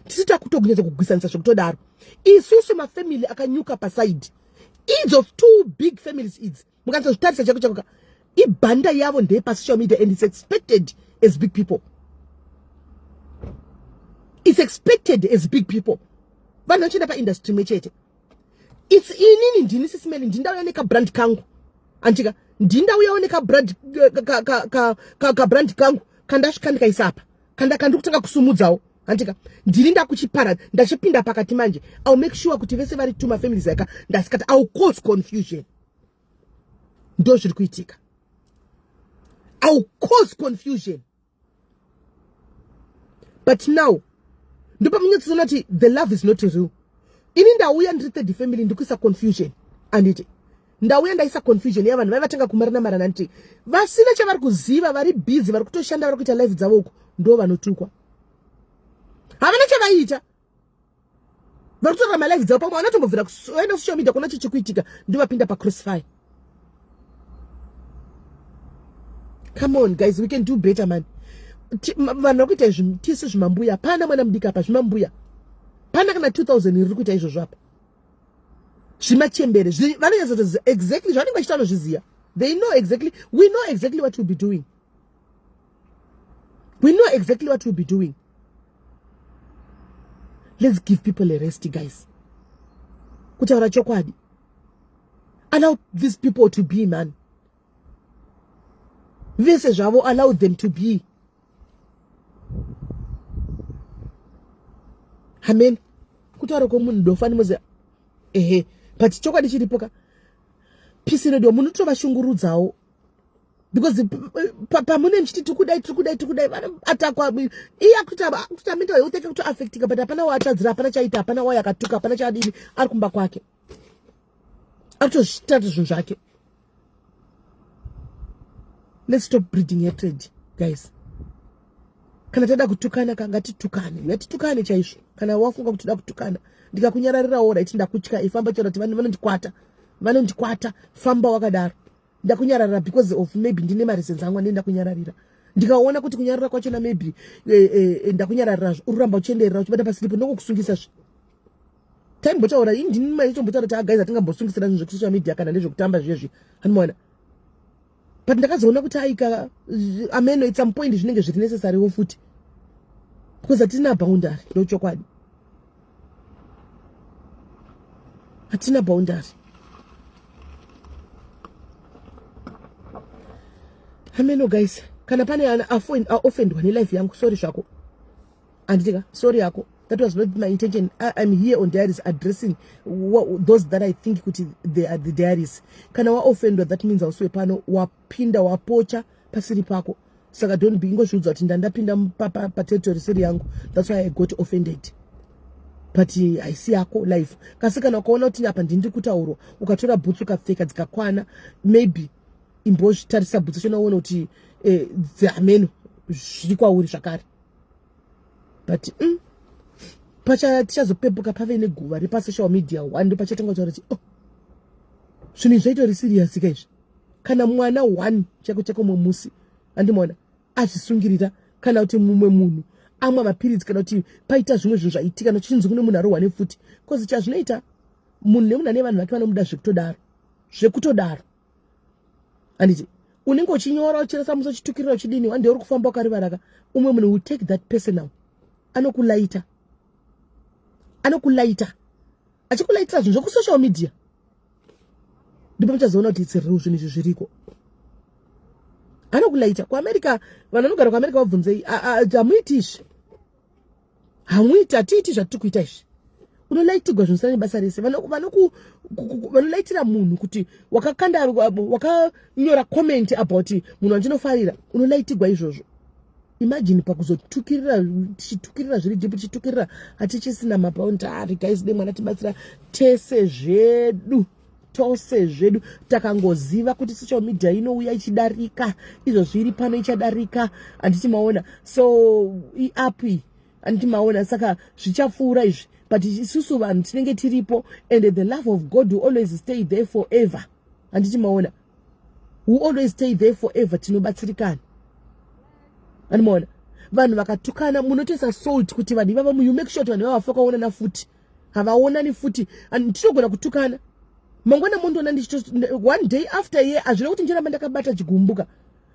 Tisu takutokunyatsa kugwisanisa zvekutodaro. Isusu mafamily akanyuka pasaidi, idzo two big families idzi, mukanyatsozvitarisa chako chako, ibhanda yavo ndeyepasocial media and it's expected as big people. It's expected as big people. Vanhu vachienda paindustry imwe chete. It's inini ndini sisimeli, ndindauya nekabrand kangu, andika ndindauyawo nekabrand kabrand kangu kandasvika ndikaisa apa, kandiri kutanga kusumudzawo, handika? Ndini ndakuchipara, ndachipinda pakati manje. I'll make sure kuti vese vari two mafamilies aka ndasikati I'll cause confusion. Ndo zviri kuitika. I'll cause confusion. But now ndopamunyatsoona kuti the love is not real. Ini ndauya ndiri third family, ndikuisa confusion, anditi? Ndauya ndaisa confusion yavanhu vai vatanga kumarana marana, nditi vasina chavari kuziva, vari busy, vari kutoshanda, vari kuita life dzavo uko, ndo vanotukwa. Havana chavaiita, vari kutorarama life dzavo. Pamwe vanatombobvira vaenda kusocial media kuona chichikuitika, ndovapinda pacrossfire. Come on guys, we can do better man. Vanhu vari kuita izvi tisu zvimambuya. Pana mwana mudiki apa zvimambuya. Pana kana 2000 iri kuita izvozvo apa. Zvimachembere vanonyatsotoziva exactly zvavanenge vachita vanozviziva. They know exactly, we know exactly what we'll be doing. We know exactly what we'll be doing. Let's give people a rest guys. Kutaura chokwadi. Allow these people to be man. Vese zvavo allow them to be. Amen. Kutaura kwemunhu dofani moziva ehe but chokwadi chiripo ka peace inodiwa munhu tovashungurudzawo because pamune muchiti tikudai tikudai tikudai vanoatakwa iye akuita mental health yake kutoaffectika but hapana waatadzira hapana chaita hapana wayo akatuka hapana chaadini ari kumba kwake akutozvitata zvinhu zvake. Let's stop breeding hatred guys. Kana tada kutukana ka ngatitukane, ngatitukane chaizvo. Kana wafunga kuti toda kutukana ndikakunyararirawo right, ndakutya ifamba chero kuti vanondikwata, vanondikwata, famba wakadaro. Ndakunyararira because of maybe ndine mareasons angu andine ndakunyararira. Ndikaona kuti kunyarara kwachona maybe ndakunyararira uri kuramba uchienderera uchibata pasiripo ndokukusungisa zve. Taimbotaura ini ndini mai tombotaura kuti guys atingambosungisira zvinhu zvekusocial media kana ndezvekutamba zvezvi anomaona. But ndakazoona kuti aika ameno at some point zvinenge zviri necessarywo futi because hatina boundary, ndochokwadi hatina boundary. Ameno guys, kana pane aoffendwa nelife yangu, sorry zvako, anditika sorry yako, that was not my intention. I'm here on diaries addressing those that I think kuti they are the diaries. Kana waoffendwa, that means hausiwe pano, wapinda wapocha pasiri pako. Saka don't be ingozviudza kuti ndandapinda paterritory siri yangu, that's why I got offended. But haisi yako life. Kasi kana ukaona kuti apa ndindi kutaurwa, ukatora bhutsu ukapfeka dzikakwana, maybe imbozvitarisa bhutsu chona uone kuti dzeameno zviri kwauri zvakare. But tichazopepuka pave neguva repasocial media one, ndopachatanga kutaura kuti oh, zvinhu izvi zvaitori serious ka izvi. Kana mwana one chako chako mumwe musi andimaona azvisungirira, kana kuti mumwe munhu amwa mapiritsi, kana kuti paita zvimwe zvinhu zvaitika, nochinzi kune munhu arohwa nepfuti, cause chazvinoita munhu nemunhu ane vanhu vake vanomuda zvekutodaro, zvekutodaro. Anditi unenge uchinyora uchirasa musi uchitukirira uchidini, one day uri kufamba ukarivaraka, umwe munhu will take that personal, anokulaita, anokulaita, achikulaitira zvinhu zvekusocial media. Ndipo muchazoona kuti it's real, zvinhu izvi zviriko. Anokulaita kuAmerica, vanhu vanogara kuAmerica vabvunzei, hamuiti izvi, hamuiti, hatiiti zvatiri kuita izvi. Unolaitigwa zvinosiyana nebasa rese. Vanolaitira munhu kuti wakakanda wakanyora comment about munhu wandinofarira, unolaitigwa izvozvo. Imagine pakuzotukirira, tichitukirira zviri deep, tichitukirira hatichisina maboundary guys. De mwana tibatsira tese zvedu, tose zvedu takangoziva kuti social media inouya ichidarika, izvo zviri pano ichadarika, handiti maona? So iapp iyi, handiti maona? Saka zvichapfuura izvi, but isusu vanhu tinenge tiripo, and the love of God will always stay there forever, handiti maona? Will always stay there forever. Tinobatsirikana, animaona? Vanhu vakatukana munotoisa salt kuti vanhu ivava, you make sure kuti vanhu ivava vafakaonana futi, havaonani futi. Tinogona kutukana mangwana mondoona ndichito one day after year. Hazvina kuti ndichiramba ndakabata chigumbuka,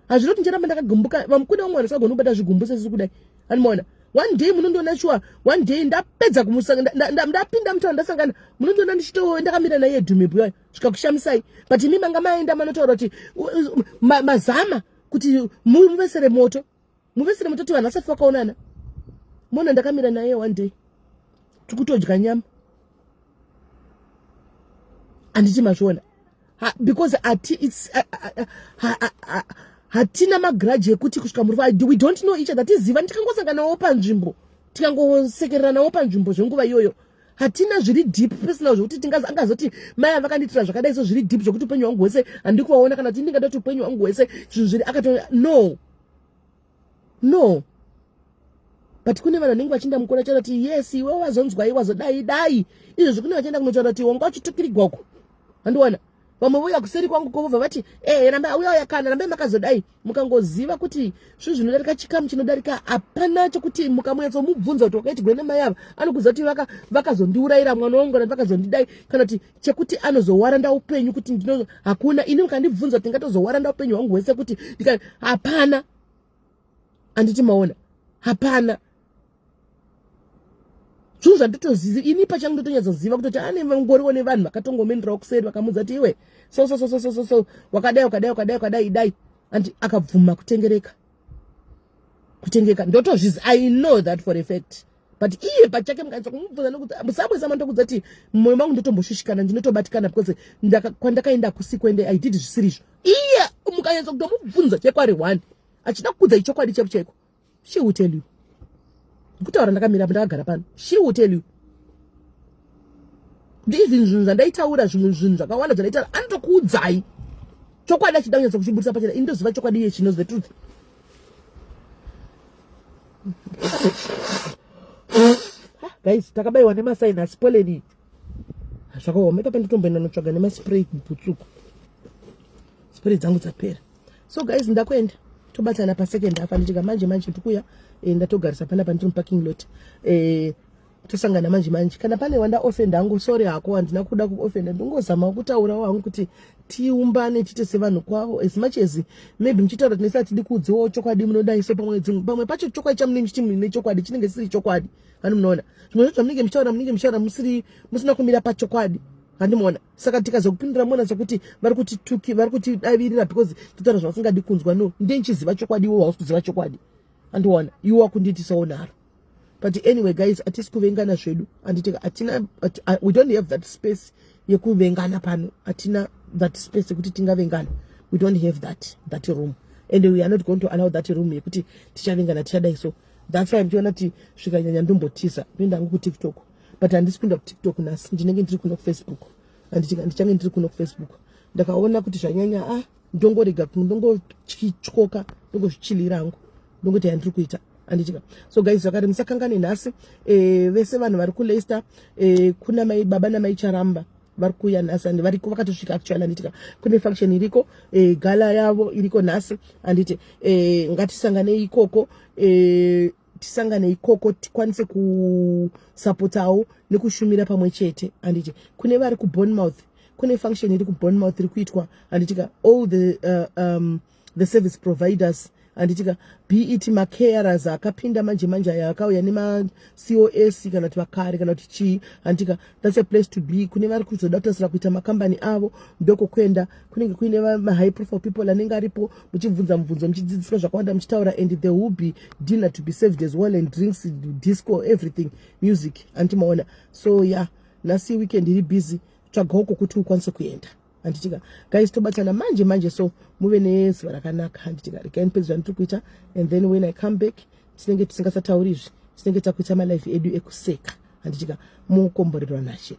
hazvina kuti ndichiramba ndakagumbuka. Vamukunda vamwe vanhu vasagona kubata zvigumbu sesisi kudai, animaona? One day munondoona sure, one day ndapedza kumusanga, ndapinda mutaura, ndasangana, munondoona ndichito ndakamira naiye dhumibhu yayo zvikakushamisai. But imi manga maenda manotaura kuti mazama kuti muvesere moto, muvesere moto kuti vanhu vasati vakaonana. Mona ndakamira naye one day tikutodya nyama, handiti mazviona? Because hatina magrudge ekuti kusvika muri, we don't know each other, tiziva tikangosanganawo panzvimbo, tikangosekereranawo panzvimbo zvenguva iyoyo. Hatina zviri deep personal zvokuti angazoti mai avakandiitira zvakadai, so zviri deep zvokuti upenyu hwangu hwese handikuvaona, kana kuti ndingada kuti upenyu hwangu hwese zvinhu zviri akato no no. But kune vanhu vanenge vachienda mukona taura kuti yes, iwe wazonzwai wazodai dai izvozvi. Kune vachienda kunotaura kuti wanga uchitukirigwa uko, handiwana. Vamwe vouya kuseri kwangu kovobva vati e ramba uya uya kana rambai makazodai. Mukangoziva kuti zvinhu zvinodarika chikamu chinodarika hapana chekuti mukamunyatsomubvunza kuti wakaitigwa nemai ava, anokuziva kuti vakazondiurayira mwana wangu kana vakazondidai, kana kuti chekuti anozowaranda upenyu kuti ndino hakuna. Ini mukandibvunza kuti ndingatozowaranda upenyu hwangu hwese kuti hapana. Anditi maona, hapana zvinhu zvanditozivi ini pachangu. Ndotonyatsoziva kutoti ane ngoriwo nevanhu vakatongomenderawo kuseri, vakamudza kuti iwe, so so so so so so so, wakadai, wakadai, wakadai, wakadai, idai, and akabvuma kutengereka, kutengeka. Ndotozvizi, I know that for a fact. But iye pachake mukanisa kumubvunza nekuti musabwesa mandokudza kuti mumwoyo mangu ndotomboshushikana, ndinotobatikana because kwandakaenda kusi kuende I did zvisiri izvo. Iye mukanyatsa kutomubvunza chekwari one achida kukudza ichokwadi chaiko chaiko, she will tell you. Kutaura ndakamira, ndakagara pano, she will tell you kuti even zvinhu zvandaitaura, zvimwe zvinhu zvakawanda zvandaitaura, anotokuudzai chokwadi achida kunyatsa kuchibudisa pachena. Ini ndoziva chokwadi, iye she knows the truth. Guys, takabayiwa nemasinus pollen, zvakaoma ipapa. Nditomboenda notsvaga nemaspray kubhutsuku, spray dzangu dzapera. So guys, ndakuenda, tobatana pasecond half. Anditika manje manje ndikuya, ndatogarisa panapa, ndiri muparking lot. Tosangana manje manje. Kana pane wanda offenda hangu, sorry hako, handina kuda kuoffenda. Ndingozama kutaurawo hangu kuti tiumbane, tiite sevanhu kwavo. As much as maybe muchitaura tinese hatidi kuudziwawo chokwadi, munodai so pamwe pacho chokwadi chamunenge muchiti mune chokwadi chinenge chisiri chokwadi. Hani munoona zvimwe zvacho zvamunenge muchitaura, munenge muchitaura musiri musina kumira pachokwadi, handimuona. Saka tikazokupindura muona sekuti vari kutituki, vari kutidavirira because totaura zvavasingadi kunzwa. No, ndenchiziva chokwadi, iwo hausi kuziva chokwadi, andiona iwo wakundiitisawo nharo. But anyway guys, hatisi kuvengana zvedu, handiti? Hatina, we don't have that space yekuvengana pano. Hatina that space yekuti tingavengana. We don't have that room and we are not going to allow that room yekuti tichavengana, tichadai. So that's why muchiona kuti zvikanyanya ndombotiza, ndoenda hangu kuTikTok, but handisi kuenda kuTikTok nhasi. Ndinenge ndiri kuno kuFacebook, handiti? Ndichange ndiri kuno kuFacebook. Ndakaona kuti zvanyanya, ah, ndongorega, ndongotyoka, ndongozvichilira hangu, ndongoti yandiri kuita, handitika? So guys, zvakare musakangane nhasi, vese vanhu vari kuLeicester, kuna mai baba namai Charamba vari kuuya nhasi and variko, vakatosvika actually, handitika? Kune function iriko, gala yavo iriko nhasi, handiti? Ngatisanganei ikoko, tisangane ikoko, tikwanise kusapotawo nekushumira pamwe chete, handiti? Kune vari kuBournemouth, kune function iri kuBournemouth iri kuitwa, handitika? All the service providers, handitika, be it macarers akapinda manje manje aya akauya nemaCOS, kana kuti vakare, kana kuti chii, handitika? That's a place to be. Kune vari kuzoda kutarisira kuita makambani avo, ndokokuenda. Kunenge kuine mahigh profile people anenge aripo, muchibvunza mubvunzo, muchidzidziswa zvakawanda, muchitaura, and there will be dinner to be served as well and drinks, disco, everything, music, andimaona. So yeah, nhasi weekend iri busy, tsvagawo kwokuti ukwanise kuenda, handitika? Guys, tobatana manje manje, so muve nezuva rakanaka, handitika? Regai ndipedze zvandiri kuita and then when I come back tinenge tisingasatauri izvi, tinenge takuita malife edu ekuseka, handitika? Mukomborerwa nashe.